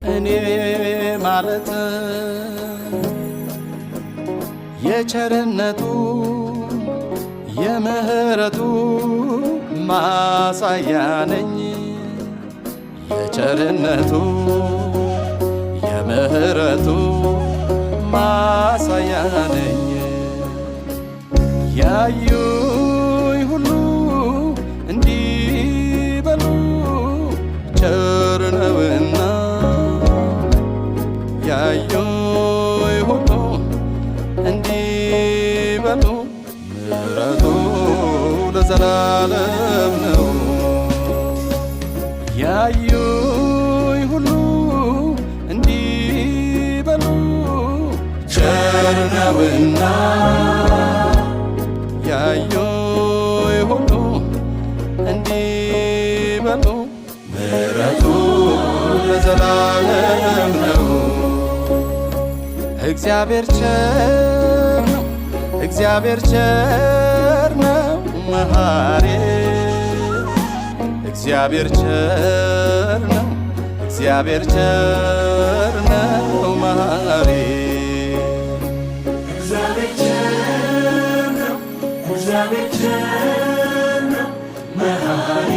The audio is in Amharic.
እኔ ማለት የቸርነቱ የምህረቱ ማሳያ ነኝ። የቸርነቱ የምህረቱ ማሳያ ነኝ። ያዩኝ ሁሉ እንዲበሉ ቸር ነውና፣ ያዩኝ ሁሉ እንዲበሉ ምሕረቱ ለዘላለም ነው። ያዩኝ ሁሉ እንዲበሉ ቸር ነውና፣ ያዩኝ ሁሉ እንዲበሉ ምሕረቱ ለዘላለም ነው። እግዚአብሔር ቸር ነው፣ እግዚአብሔር ቸር ነው መሐሪ። እግዚአብሔር ቸር ነው፣ እግዚአብሔር ቸር ነው መሐሪ። እግዚአብሔር ቸር ነው፣ እግዚአብሔር ቸር ነው መሐሪ።